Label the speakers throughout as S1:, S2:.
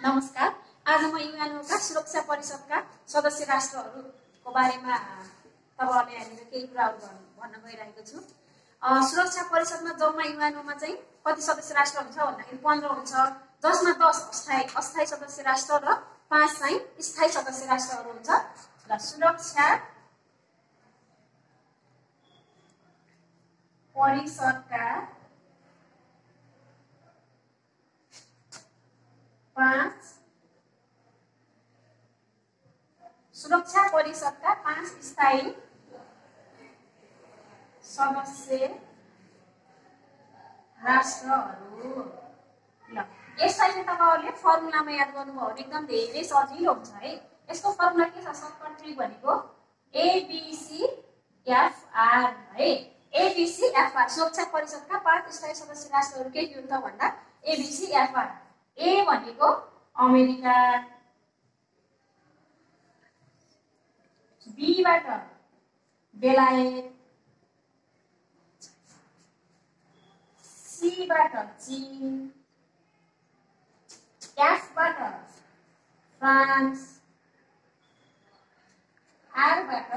S1: नमस्कार। आज म युएनओका सुरक्षा परिषदका सदस्य राष्ट्रहरूको बारेमा तपाईहरुले हामीले केही कुराहरू भन्न गइरहेको छु। सुरक्षा परिषदमा जम्मा युएनओमा चाहिँ कति सदस्य राष्ट्र हुन्छ भन्दाखेरि 15 हुन्छ, जसमा 10 अस्थायी सदस्य राष्ट्र र 5 चाहिँ स्थायी सदस्य राष्ट्रहरू हुन्छ। र सुरक्षा परिषदका 5 स्थायी सदस्य राष्ट्रहरू। ल यसलाई चाहिँ तपाईहरुले फर्मुलामा याद गर्नुभयो भने एकदम धेरै सजिलो हुन्छ है। यसको फर्मुला के छ? सर्टकट ट्रिक भनेको ABCFR है। ABCFR सुरक्षा परिषदका 5 स्थायी सदस्य राष्ट्रहरू के के हुन्छ भन्दा ABCFR। A भनेको अमेरिका, B बाट बेलायत, C बाट चीन, F बाट फ्रान्स, R बाट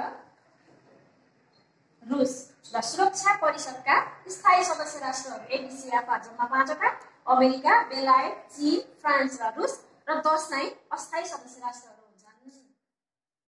S1: रुस। र सुरक्षा परिषदका स्थायी सदस्य राष्ट्रहरू ABCFR जम्मा 5 वटा: अमेरिका, बेलायत, चीन, फ्रान्स र रुस, र 10 चाहिँ अस्थायी सदस्य राष्ट्रहरू।